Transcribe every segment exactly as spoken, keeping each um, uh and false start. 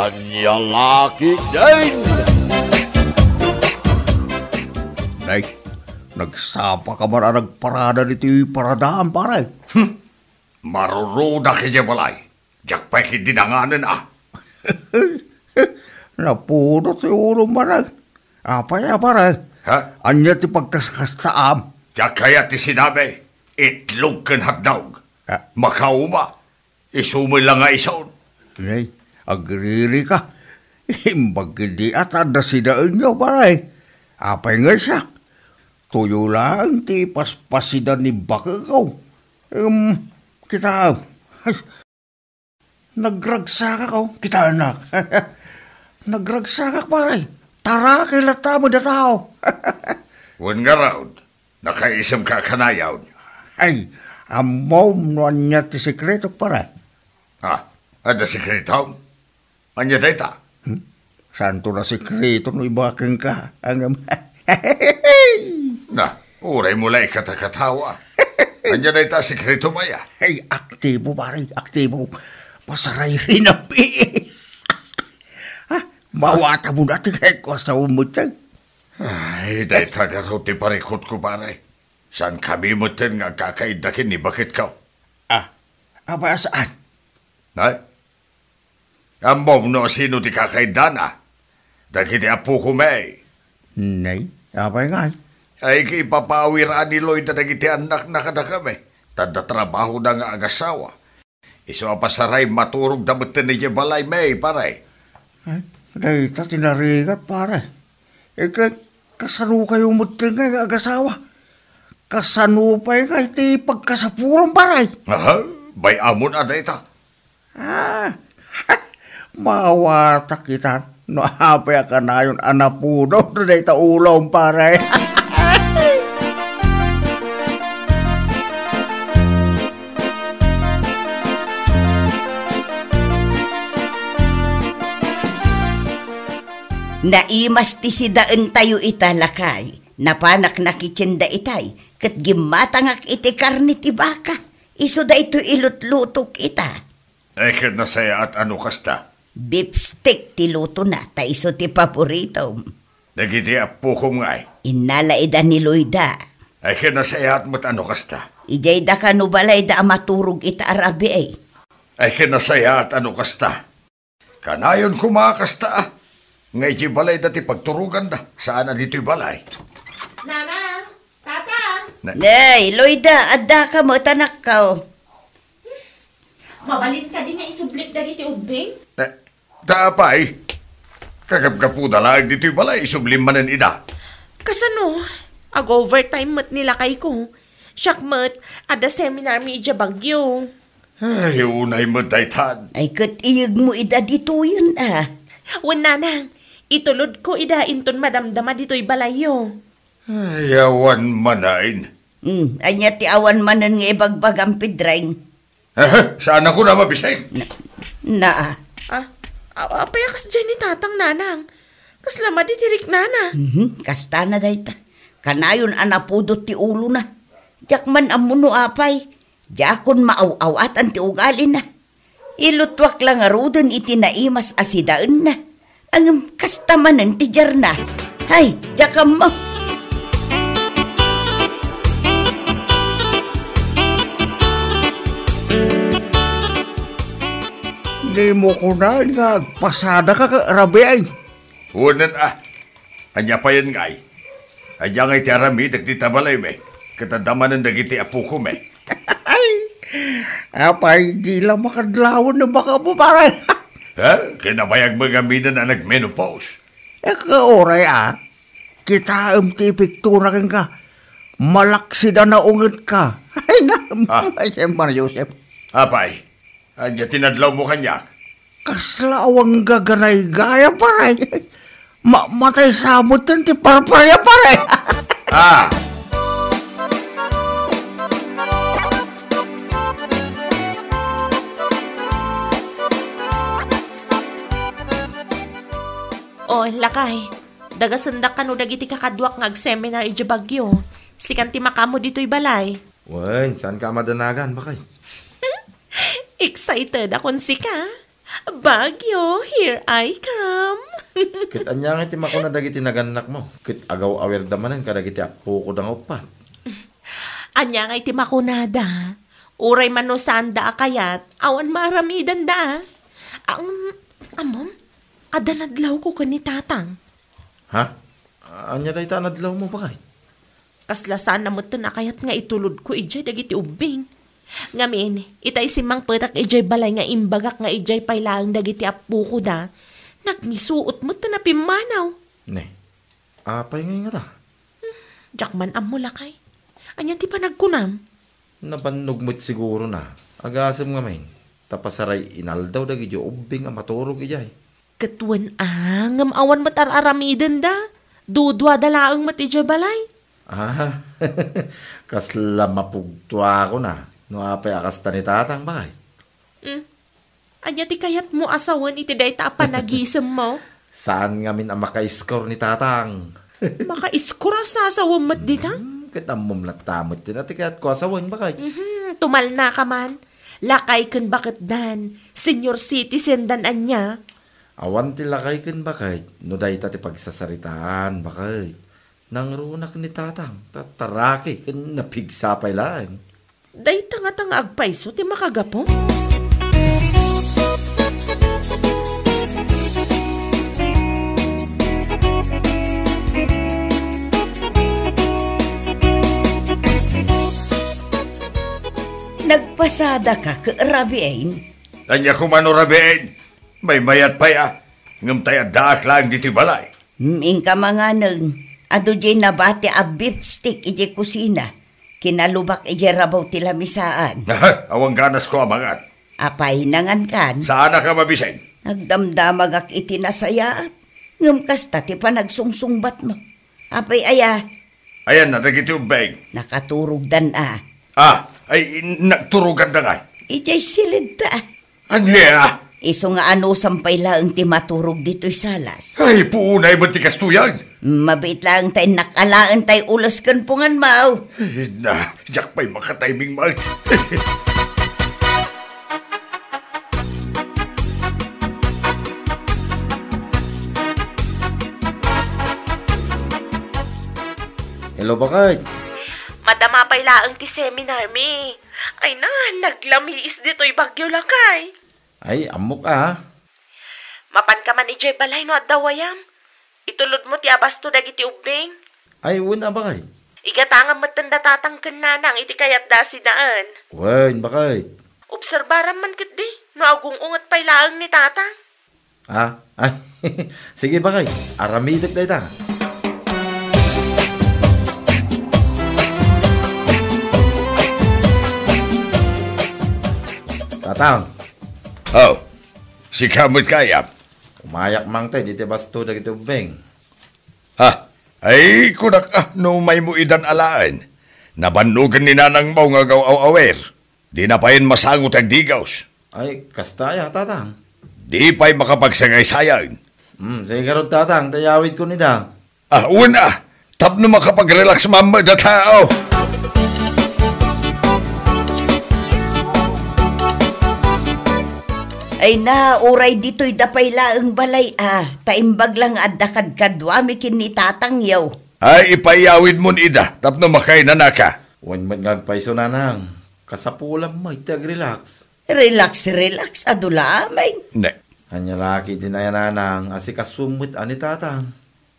Ania la ketdin? Nay, nagsapa ka man a nagparada ditoy paradaan, pare. Hmm. Maruruda ketdi balay. Diak pay ketdi nanganen, a. Napudot ti ulom, pare. Apay a, pare? Ha? Ania ti pagkaskastaam? Diak kayat ti sinabi, itlog ken hotdog. Ah. Makauma, isu met la nga isut. Nay, agririka. Imbag ketdi a ta adda sidaenyo, pare. Apay nga siak? Tuyo laeng ti ipaspasida ni bakeko. Em, kita, ay, nagragsakak, oh, kitaennak. Nagragsakak, pare. Tarakay latta met a tao. Wen ngarud, nakaisem ka kanayon. Ay, ammom no ania ti sekretok, pare. Ah, adda sekretom? Ania dayta? Hmm? Saanto a sekreto no ibaga kenka, ngem. Na, uraymo la ikatakatawa. Ania dayta a sekretom aya? Ay, aktibo, pare, aktibo. Pasarayrinam. Ha? Mawatamo na ti kayatko a saom metten. Ay, dayta ngarud ti parikutko, pare. Saankami metten nga agkakaidda ken ni baketko. Ah, apay a saan? Nay? Ammom no sino ti kakaiddana? Dagiti appokomi. Nay, apay ngay? Ay, ipapawir a ni Loida dagiti annakna kadakami. Ta adda trabahoda nga agasawa. Isu a pasaray, maturogda metten idiay balaymi, pare. Ay, dayta ti narigat, pare. Eh, ket kasano kayo metten nga agasawa? Kasano pay nga iti pagkasapulom, pare? Aha, bay-amon a dayta. Ah, mawatak ita no apay a kanayon a napudot dayta ulom, pare. Naimas ti sidaentayo ita, lakay. Napanak nakitien daytay, ket gimmatangak iti karne ti baka. Isu daytoy ilutlutok ita. Ay, ket nasayaat a no kasta. Beef steak ti lutona, ta isu ti paboritom. Dagiti appokom ngay? Innala ida ni Loida. Ay, ket nasayaat met a no kasta. Idiay da kano balayda a maturog ita a rabii. Ay, ket nasayaat a no kasta. Kanayon koma a kasta, a, nga idiay balayda ti pagturoganda, saan a ditoy balay. Nana, Tata! Na- Nay, Loida, addaka met, anakko. Mabalin kadi nga isublik dagiti ubbing? Na-, ta apay, kagapgapuda laeng ditoy balay, isublim manen ida. Kasano? Ag-overtime met ni lakayko. Siak met, adda seminar mi idiay Baguio. Ay, unay met daytan. Ay, ket iyegmo ida ditoyen, a. Wen, nanang, itulodko ida inton madamdama ditoy balayyo. Ay, awan manen. Hmm, ania ti awan manen nga ibagbagam, Pedring? Aha, saan ako na mabiseng? Na, na. Ah, a-, apay a kasdiay ni Tatang, nanang? Kasla madi ti riknana. Mhm, kastana dayta. Kanayon a napudot ti ulona. Diak man ammo no apay. Diakon maaw-awatan ti ugalina. Ilutuak la ngaruden iti naimas a sidaenna. Ngem kasta manen ti diarna. Hay, diak ammo. Dimo kunaen nga agpasadaka, rabii. Wen, a. Ania payen ngay? Ania ngay ti aramidek dita balaymi? Ket adda manen dagiti appokomi. Ay, apay, di la makadlawen no baka mo, pare. Ha? Kinabayag mo nga miden a nagmenopause? Eh, kauray, a. Kitaem ti epektona kenka. Malaksida naungetka. Ay, na, Ah. Ay, siyempre, Joseph. Apay, ania ti nadlawmo kaniak? Kasla awan gaganaygayam, pare. Ma-, matay sa met ti parparia, pare. Ah. Oh, lakay. Dagasendak kano dagiti kakaduak nga agseminar idiay Baguio. Sikan ti makaammo ditoy balay. Wen, saanka a madanagan, bakay? Excited akon sika. Baguio, here I come. Ket ania ngay ti makuna dagiti nagannakmo? Ket agaw-awerda manen kadagiti appokoda nga uppat. Ania ngay ti makunada? Uray man no saanda a kayat, awan maaramidenda. Ang, ammom, adda nadlawko ken ni Tatang. Ha? Ania dayta a nadlawmo, baket? Kasla saanna metten a kayat nga itulodko idiay dagiti ubbing. Ngamin, itay simmangpetak idiay balay nga imbagak nga idiay pay laeng dagiti appokoda, nagmisuot metten a pimmanaw. Ne, apay ngay ngata? Diak man ammo, lakay. Ania ti panagkunam? Nabannog met sigurona. Agasem ngamin, ta pasaray inaldaw dagiti ubbing a maturog idiay. Ket wen a, ngem awan met ar-aramidenda. Duduada laeng met idiay balay. Ah, kasla mapugtoakon a no apay a kasta ni Tatang, baket. Hmm. Ania ti kayatmo a sawen iti dayta a panagisemmo? Saan ngamin a makaiskor ni Tatang. Makaiskor a sasawem met dita? Hmm, ket ammom latta met ti kayatko a sawen, baket. Mhm, tumalnaka man. Lakay ken baketdan, senior citizendan ania? Awan ti lakay ken baket no dayta ti pagsasaritaan, baket. Nangrunak ni Tatang, tataraki ken napigsa pay laeng. Dayta ngata nga agpayso ti makagapu? Nagpasadaka ket rabiin? Ania koma no rabiin? Maymayat pay a, ngem tay addaak laeng ditoy balay. Inka manganen, adu diay nabati a beef steak idiay kusina. Kinalubak idiay rabaw ti lamisaan. Aha, awan ganasko a mangan. Apay, nangankan? Saanaka mabiseng? Nagdamdamagak iti nasayaat. Ngem kasta ti panagsungsungbatmo. Apay aya? Ayanna dagiti ubbing? Nakaturogdan a. Ah, ay, nagturoganda ngay? Idiay silidta. Ania? Isu nga anusam pay laeng ti maturog ditoy salas. Ay, puonay met ti kastoyan. Mabiit laeng ta innak alaen tay ules ken punganmo. Ay, na, diak pay makatiming met. Hello, baket. Madama pay laeng ti seminar mi. Ay na, naglamiis ditoy Baguio, lakay. Ay, ammok a. Mapanka man idiay balay no adda wayam. Itulodmo ti abasto dagiti ubbing. Ay, wen a, baket. Igatangam metten da Tatang ken Nanang iti kayatda a sidaen. Wen, baket. Obserbaram man ketdi no agung-unget pay laeng ni Tatang. Ah, ay, sige, baket. Aramidek dayta. Tatang. Oh, sika met kayam. Umayak mangted iti basto dagiti ubbing. Ha? Ay, kunak a, no umaymo idan alaen. Nabannogan ni nanangmo nga agaw-aw-awer. Dina payen masango ti agdigaws. Ay, kasta aya, Tatang? Di pay makapagsagaysayan. Hmm, sige ngarud, Tatang, ta iyawidkon ida. Ah, wen a, tapno makapagrelax man met a tao. Ay na, uray ditoy da pay laeng balay a, ta imbag la nga adda kadkaduami ken ni tatangyo. Ay, ipayawidmon ida tapno makainanaka. Wen met nga agpayso, Nanang. Kasapulan met ti agrelax. Relax, relax, adu la amin. Ne. Ania la ketdin aya, Nanang, asikasuem met a ni Tatang.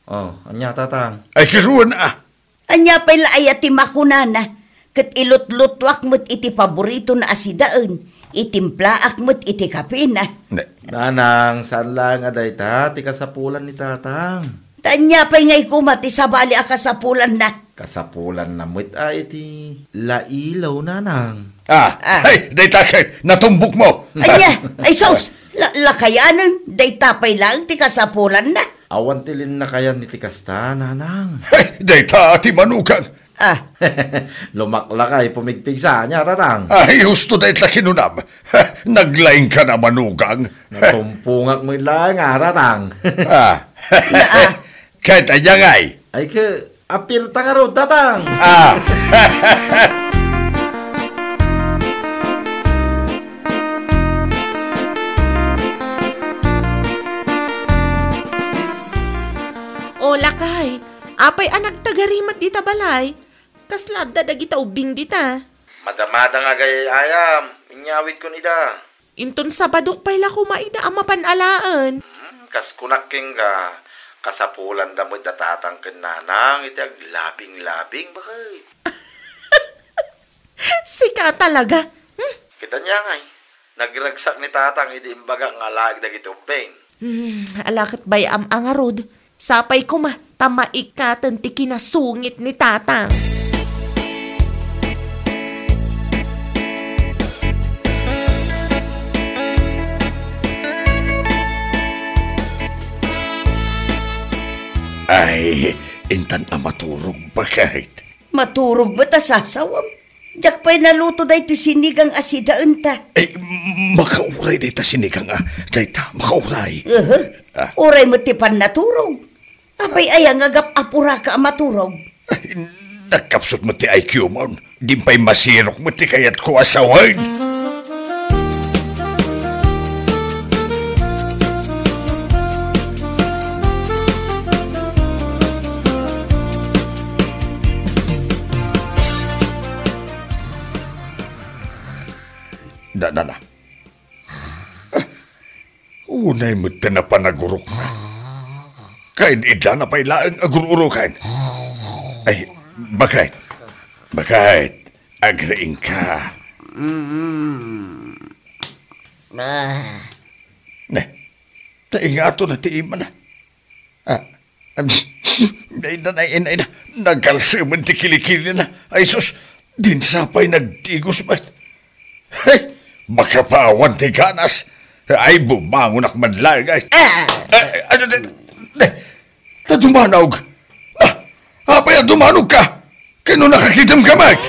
Oh, ania, Tatang? Ay, kisuan a. Ania pay la aya ti makunana? Ket ilutlutuak met iti paboritona a sidaen, itimplaak met iti kapena. Ne. Nanang, saan laeng a dayta ti kasapulan ni Tatang. Ta ania pay ngay koma ti sabali a kasapulanna? Kasapulanna met a iti lailaw, Nanang. Ah, ah. Ay, dayta ket natumbokmo. Ania? Ay, sus! La-, lakayanen, dayta pay laeng ti kasapulanna. Awan ti linnakayan iti kasta, Nanang. Ay, dayta ti manugang. Ah. Lumaklakay, pumigpigsa, ania, Tatang? Ay, husto dayta kinunam. Naglaingkan a manugang. Natumpongak met laeng a, Tatang. Ah. Naa. Ket ania ngay? Ay, ke, apirta ngarud, Tatang. Ah. O lakay, apay a nagtagari met dita balay? Kasla adda dagita ubbing dita? Madamada nga agay-ayam, inyawidkon ida. Inton Sabado pay la koma ida a mapan alaen. Hmm, kas kunak kenka, kasapulanda met da tatang ken nanang iti aglabing-labing, baket. Sika talaga. Hmm? Kita niya ngay, nagragsak ni tatang idi imbagak nga alaeg dagiti ubbing. Hmm, ala ket bay-am a ngarud. Sapay koma, ta maikkaten ti kinasungit ni tatang. Ay, intan a maturog, baket. Maturog met a sasawam. Diak pay naluto daytoy sinigang a sidaenta. Ay, makauray dayta sinigang a, dayta, makauray. Aha. Ah. Uray met ti pannaturog. Apay aya nga gap-apuraka a maturog? Ay, nagkapsut met ti I Q mo. Di pay masirok met ti kayatko a sawen. Na, na, na. Unay met ti napan agurok. Kaid-idana pay laeng agur-urokan. Ay, baket. Baket. Agriingka. Mm. Ah. Ne, ta ingato na ti imana. Ah, ay, na, na, na, na, nagalsemen ti kilikilina. Ay, sus, dinsa pay nagdigos met. Hey, makapawan ti ganas. Ay, bumangonak man laeng, ay. Ah! Ay, ay, ay, ay, ay, ta dumanog. Na, apay a dumanogka? Ken no nakakitemka met?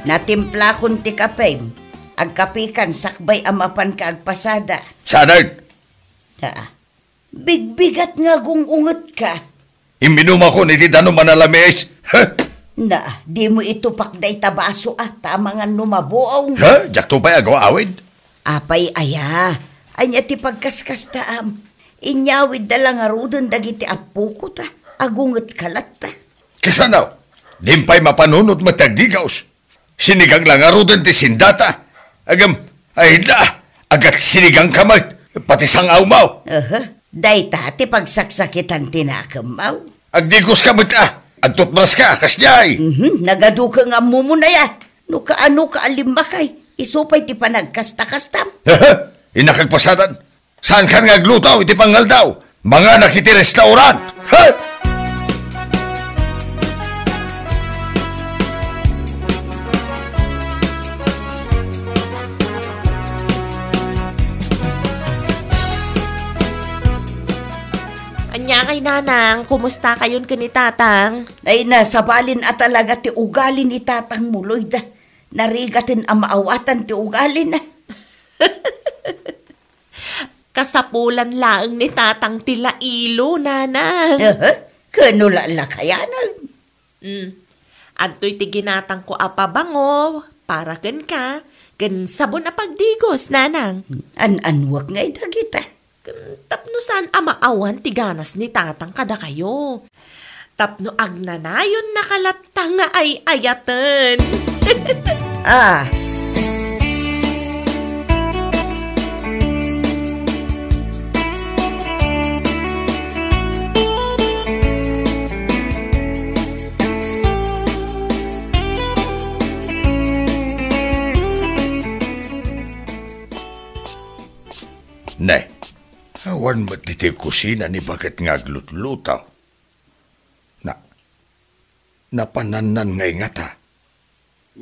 Natimplakon ti kapem. Agkapikan sakbay a mapanka agpasada. Saanen? Aa. Bigbigat nga agung-ungetka. Imminumakon iti danum a nalamiis. Ha? Na, dimo itupak dayta baso a, ta amangan no mabuong. Ha? Diakto pay agaw-awid? Apay aya? Ania ti pagkaskastaam? Inyawidda la ngaruden dagiti appoko ta. Agungetka latta. Kasano? Dim pay mapanunot met ti agdigos. Sinigang la ngaruden ti sindata. Agem, ay da, agat sinigang ka met, pati sang-awmo. Aha, dayta ti pagsaksakitan ti nakemmo. Agdigos ka met a, agtutbras ka, kasdiay. Mhm, nagaduka nga ammomon aya. No kaano ka a limmakay, isu pay ti panagkasta-kastam. Aha, innak agpasadan. Saankan nga agluto iti pangaldaw? Manganak iti restaurant! Ha? Ania kay, Nanang, kumusta kayon ken ni Tatang? Ay, nasabalin a talaga ti ugali ni Tatang mo, Loida. Narigaten a maawatan ti ugalina. Kasapulan laeng ni Tatang ti lailo, Nanang. Aha, ken no lakayanan. Mm. Adtoy ti ginatangko a pabango para kenka, ken sabon a pagdigos, Nanang. An-anuak ngay dagita? Ken tapno saan a maawan ti ganas ni Tatang kadakayo. Tapno agnanayonnaka latta nga ay-ayaten. Ah. Ne, awan met ditoy kusina ni baket nga aglutluto. Na, napanannan ngay ngata?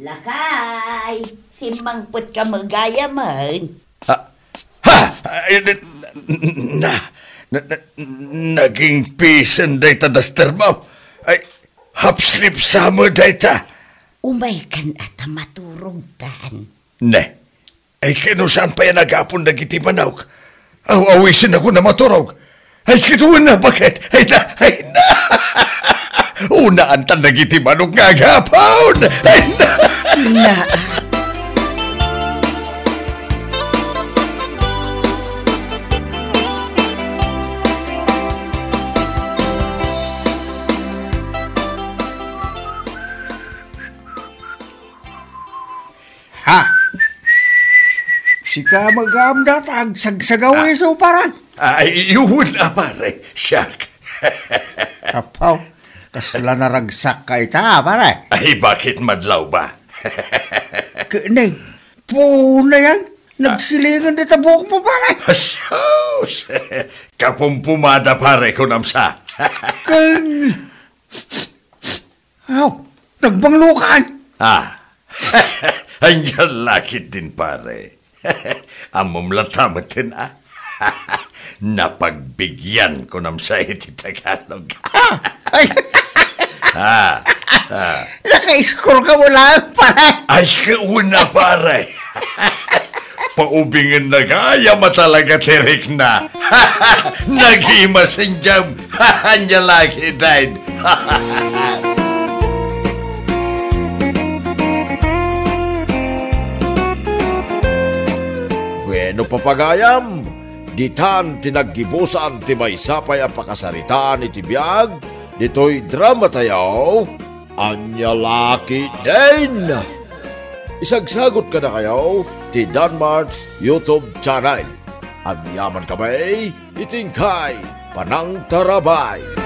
Lakay, simmangpetka met gayamen. Ha? Ha? Ay, na, na, na, na, naging pisen dayta daster mo. Ay, half sleep sa mo dayta. Umaykan a ta maturogtan. Ne, ay, ken no saan pay a nagapon dagiti manok? Aw-awisenakon a maturog. Ay, kitaen na, baket? Ay na, ay na. Unaantan dagiti manok nga agapon. Ay na. Na. Ha? Sika met gayam dayta agsagsagaw isu, pare? Ay, wen a, pare. Siak. Apo, kasla naragsakka ita, pare? Ay, baket madlaw ba? Ket ne, puon na yan. Ah. Nagsilingan dita buokmo, pare. Asus! Kapumpumada, pare, kunam sa. Ken, aw, nagbanglukan. Ah. Ania la ketdin, pare. Ammom latta metten, a? Napagbigyan, kunam sa iti Tagalog. Ah, ay. Ah, ah. Naka-score ka wala, pare. Ay, wen a, pare. Paubingenna gayam a talaga ti rikna. Nagimasin gayam. Ania la ketdin. Bueno, papagayam, ditan ti naggibusan ti maysa pay a pakasaritaan iti biag ditoy dramatayo, Ania la ketdin. Isagsagut kadakayo ti Danmart's YouTube channel. Agyamankami iti inkay panangtarabay.